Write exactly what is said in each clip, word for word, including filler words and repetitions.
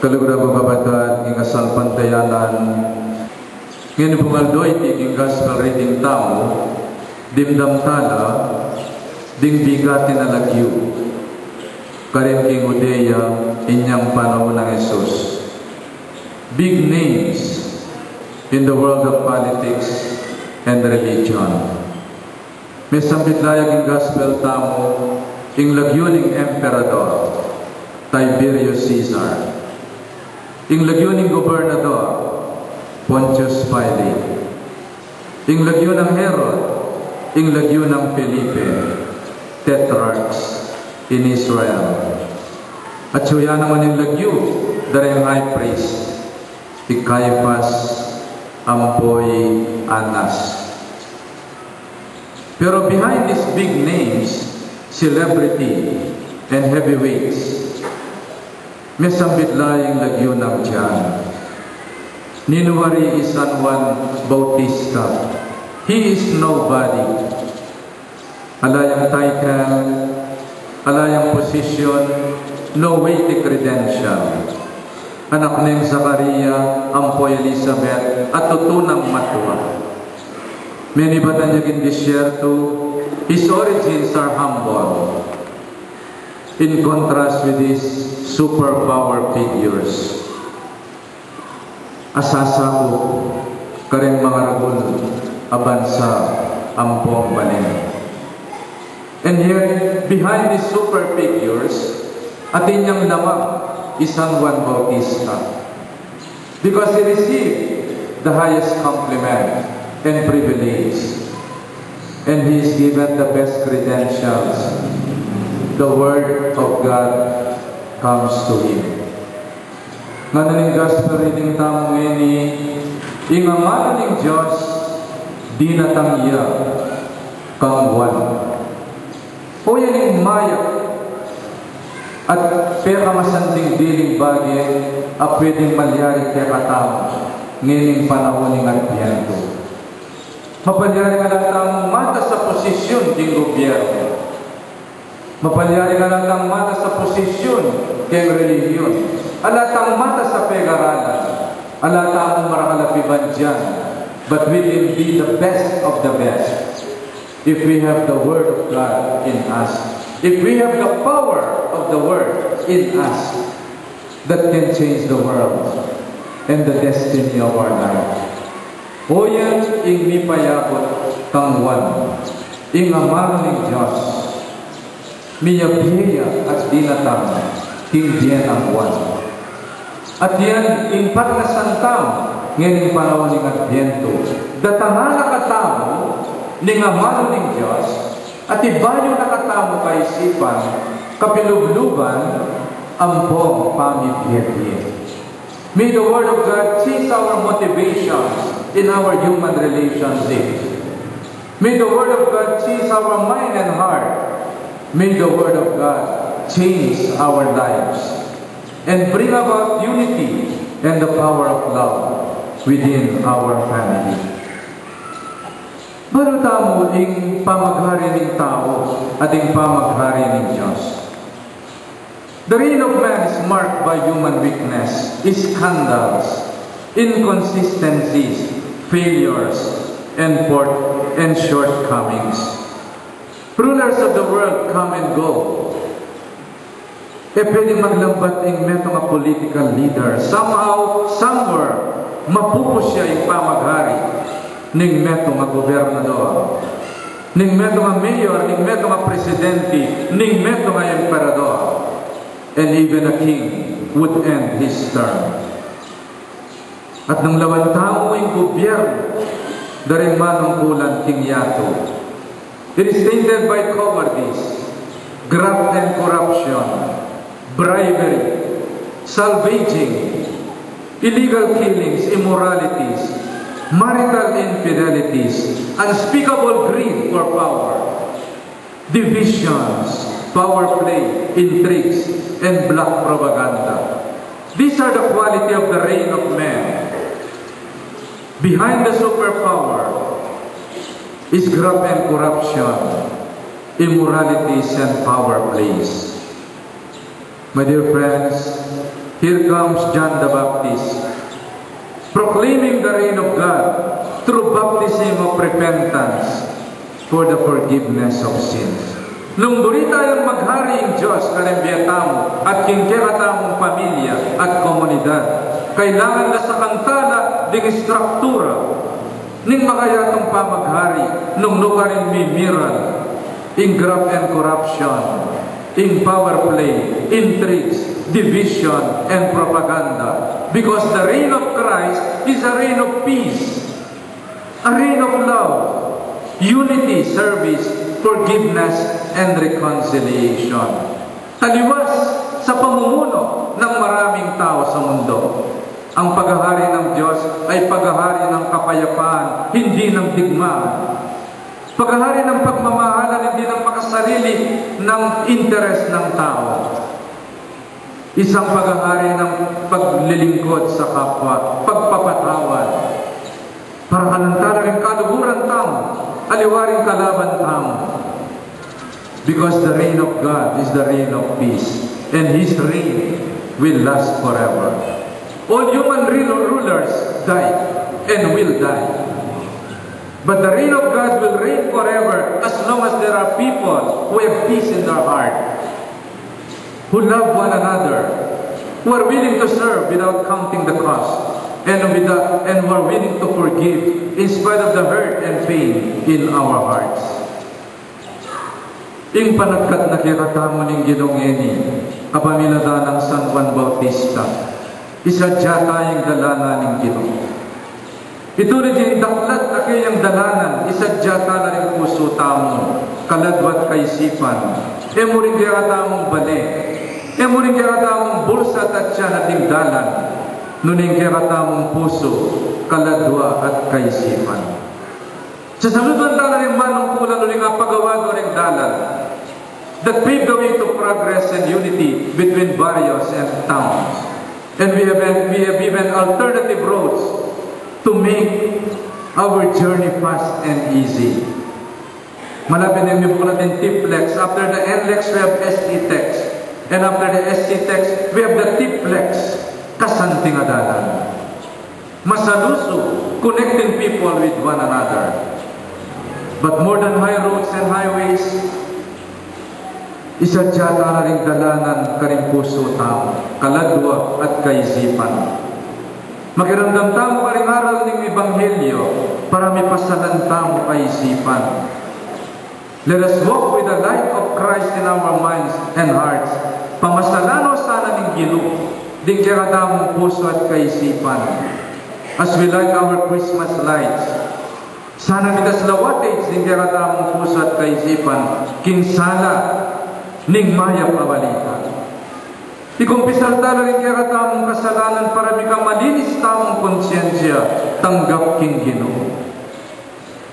Kalugud ku, kapatad, king kasalpantayanan, ngeni pung aldo iti king gospel reading tamu, dimdam tala ding bigat a lagyu karin king Judea inyang panaun nang Jesus. Big names in the world of politics and religion. Mesambit la ya king gospel tamu ing lagyu ning emperador, Tiberius Caesar. Ing lagyu ning gobernador, Pontius Pilate. Ing lagyu nang Herod, ing lagyu nang Felipe, tetrarchs in Israel. At suya naman ing lagyu da ring high priest, i Caiaphas ampo i Annas. Pero behind these big names, celebrity, and heavyweights, mesambit la ing lagyu nang John. Ninu wari i San Juan Bautista. He is nobody. Ala yang title, ala yang position, no weighty credential. Anak neng Zacarias ampo i Elizabeth a tutu nang matua. Menibatan ya king disyerto, his origins are humble in contrast with these superpower figures a sasakup karing mangaragul a bansa ampong balen. And yet, behind these super figures, atin yang lamang i San Juan Bautista, because he received the highest compliment and privilege, and he is given the best credentials. The word of God comes to him. Ngana ning gospel reading tamu ngeni, ing Amanu ning Dios dinatang ya kang Juan. O, yan ing mayap at pekamasanting diling bage a pwedeng malyari kekatamu ngening panaun ning Adbyento. Mapalyari ka la tang matas a posisyun king gobyerno. Mapalyari ka la tang matas a posisyun king relihiyon. Ala tang matas a pegaralan. Ala tang marakal a pibandian. But we can be the best of the best if we have the Word of God in us. If we have the power of the Word in us that can change the world and the destiny of our life. O, yan ing mipayabut kang Juan, ing Amanu ning Dios. Miyabie ya at dinatang king bie nang Juan. At yan ing parnasan tamu ngening panaun ning Adbyento. Datangan na katamu ning Amanu ning Dios, at ibayu na katamu kaisipan, kapilubluban, ampong pamibie-bie. May the Word of God change our motivations in our human relationships. May the Word of God change our mind and heart. May the Word of God change our lives and bring about unity and the power of love within our family. Balu tamu ing pamaghari ning tau at ing pamaghari ning Dios. The reign of man is marked by human weakness, scandals, inconsistencies, failures, and, port- and shortcomings. Rulers of the world come and go. E pwedeng maglambat ing metung a political leader. Somehow, somewhere, mapupus ya ing pamaghari ning metung a gobernador, ning metung a mayor, ning metung a presidente, ning metung a emperador. And even a king would end his term. At nung lawan tamu ing gobyerno da ring manungkulan king yatu, it is tainted by cowardice, graft and corruption, bribery, salvaging, illegal killings, immoralities, marital infidelities, unspeakable greed for power, divisions, power play, intrigues, and black propaganda. These are the quality of the reign of man. Behind the superpower is graft and corruption, immoralities, and power plays. My dear friends, Here comes John the Baptist, proclaiming the reign of God through baptism of repentance for the forgiveness of sins. Nung buri tayang maghari ing Dios karin bie tamu at king kekatamung pamilya at komunidad, kailangan na sa kantala ding istruktura ning makayatung pamaghari nung nukarin mimiral ing graft and corruption, ing power play, intrigues, division, and propaganda. Because the reign of Christ is a reign of peace, a reign of love, unity, service, forgiveness, and reconciliation. Taliwas sa pamumuno ng maraming tao sa mundo, ang paghahari ng Diyos ay paghahari ng kapayapaan, hindi ng digmaan. Paghahari ng pagmamahalan, hindi ng makasarili ng interes ng tao. Isang paghahari ng paglilingkod sa kapwa, pagpapatawad. Para kanan tala ring kaluguran tamu, aliwa ring kalaban tamu. Because the reign of God is the reign of peace, and His reign will last forever. All human rul- rulers die and will die. But the reign of God will reign forever as long as there are people who have peace in their heart, who love one another, who are willing to serve without counting the cost, and, without, and who are willing to forgive in spite of the hurt and pain in our hearts. Ing panagkat na kekatamu ning Ginu ngeni, kapamilatan nang San Juan Bautista, isadya ta ing dalanan ning Ginu. Itulid ya ing daklat a keyang dalanan, isadya ta la ring pusu tamu, kaladwa at kaisipan. E mu ring kekatamung bale, e mu ring kekatamung bulsa at atyan ating dalan, nune ing kekatamung pusu, kaladwa at kaisipan. Sasaluduan ta la ring manungkulan uling apagawa da ring dalan that paved the way to progress and unity between barrios and towns. And we have, we have even alternative roads to make our journey fast and easy. Malapit na ing mibuklat ing T-Plex. After the N-Lex, we have S T-Tex. And after the S T-Tex, we have the T-Plex. Kasanting a dalan. Masalusu, connecting people with one another. But more than high roads and highways, isadya ta la ring dalanan karing pusu tamu, kaladwa at kaisipan. Makiramdam tamu karing aral ning Ebanghelyo para mipasalan tamu kaisipan. Let us walk with the light of Christ in our minds and hearts. Pamasalan no sana ning Ginu ding kekatamung pusu at kaisipan. As we light our Christmas lights, sana mitas la wattage ding kekatamung pusu at kaisipan king sala ning mayap a balita. Ikumpisal ta la ring kekatamung kasalanan para mikamalinis tamung konsyensya tanggap king Ginu.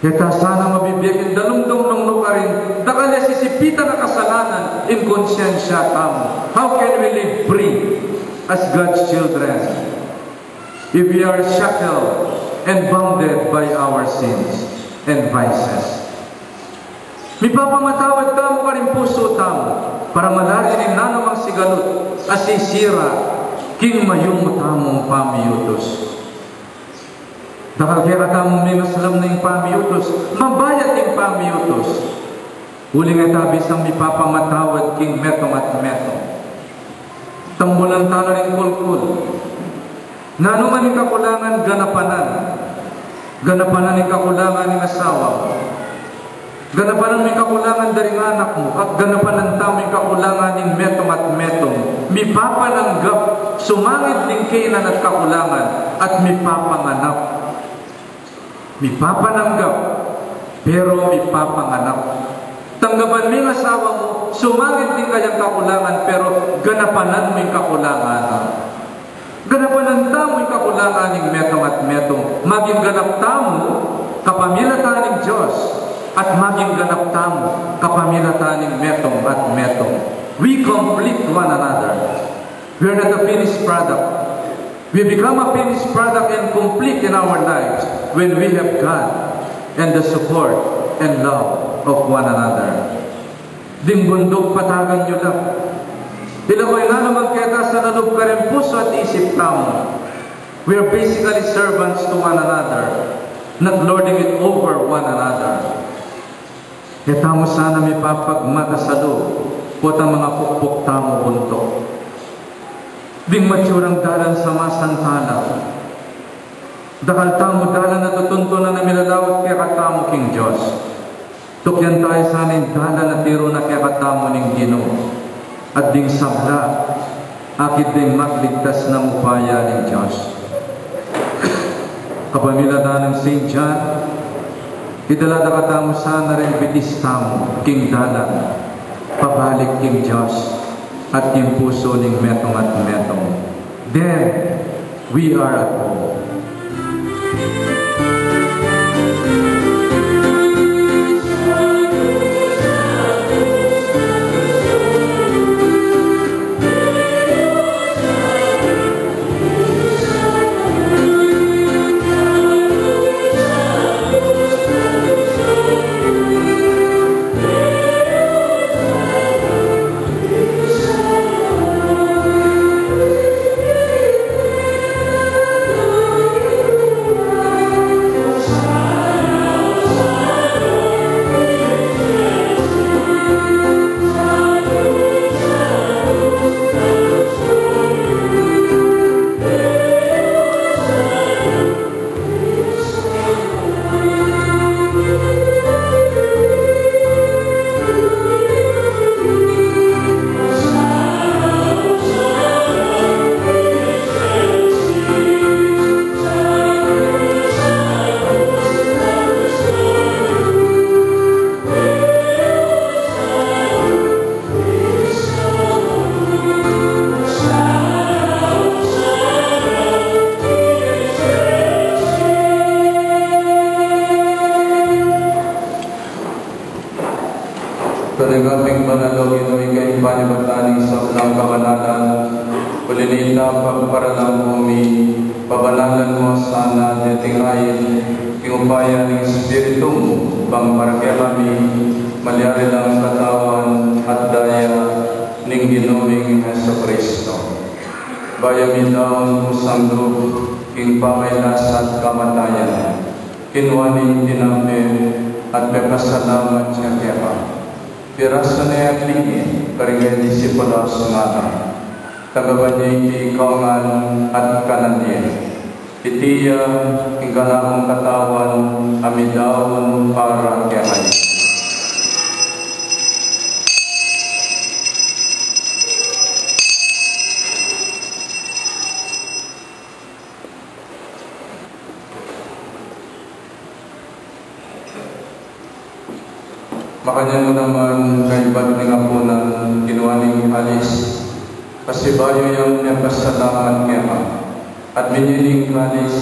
E ta sana mabibie king dalumdum nung nukarin dakal ya sisipitan a kasalanan ing konsyensya tamu. How can we live free as God's children if we are shackled and bounded by our sins and vices? Mipapamatawad tamu karing pusu tamu para malarin ing nanumang sigalut a sisira king mayumu tamung pamiyutus. Dakal kekatamung mimaslam na ing pamiyutus, mabayat ing pamiyutus. Uling e ta bisang mipapamatawad king metung at metung. Tambulan ta la ring kulkul. Nanu man ing kakulangan, ganapanan. Ganapanan ing kakulangan ning asawa mu. Ganapanan mu ing kakulangan da ring anak mu, at ganapanan tamu ing kakulangan ning metung at metung. Mipapananggap, sumangid ding kainan at kakulangan, at mipapanganap. Mipapananggap, pero mipapanganap. Tanggapan mu ing asawa mu, sumangid ding kayang kakulangan, pero ganapanan mu ing kakulangan. Ganapanan tamu ing kakulangan ning metung at metung. Maging ganap tamu kapamilatan ning Dios, at maging ganap tamu kapamilatan ning metung at metung. We complete one another. We are not a finished product. We become a finished product and complete in our lives when we have God and the support and love of one another. Ding bunduk, patagan yu la. Ilakay na naman keta sa lub karing pusu at isip tamu. We are basically servants to one another, not lording it over one another. E tamu sana mipapagmata sa lub, potang mangapukpok tamu buntuk. Ding matsurang dalan sa masantalan. Dakal tamu dalan a tutuntunan a milalawat kekatamu king Dios. Tukyan taya sana ing dalan a tiru na kekatamu ning Ginu. At ding sabla, akit ding magligtas na upaya ning Dios. Kapamilatan nang Saint John, idala da katamu sana ring bitis tamu king dalan pabalik king Dios at king pusu ning metung at metung. Then, we are at home. Tanggapan mi, Ginu, ing panibatan ning sablang kabanalan, uli nita pagparalan mi, pabanalan mu sana deting ain, king upaya ning Espiritu mu, bang para kekami, malyari lang katawan at daya ning Ginu ming Jesucristo. Bayu mi daun pusang lub king pamagkasakit at kamatayan, kinua ne ing tinape at pepasalamat ya keka. Pirasu ne at binye karing kayang disipulos, ngana: Tanggap ye iti ikayu ngan at kanan ye. Iti ya ing kanakung katawan a midaun para kekayu. Makanyan mu naman kaybat ning apunan, kinua ne ing kalis, pasibayu yang mipasalamat keka, at binye ne ing kalis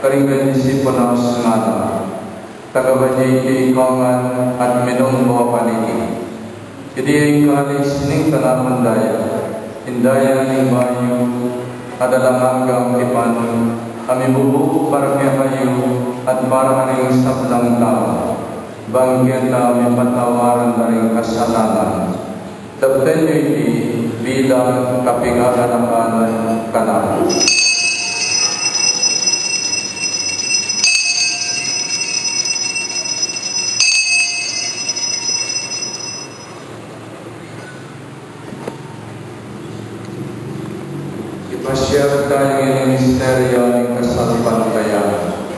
karing kayang disipulos, ngana: Tanggap ye iti ikayu ngan at minum kayu kaniti. Iti ya ing kalis ning kanakung daya, ing daya ning bayu at alang anggang tipan, a mibubug para kekayu at para karing sablang tau, bang keta mipatawaran la ring kasalanan. Daptan yu iti bilang kapigaganakan kanaku. Ipasiag tamu ing misteryu ning kasalpantayanan.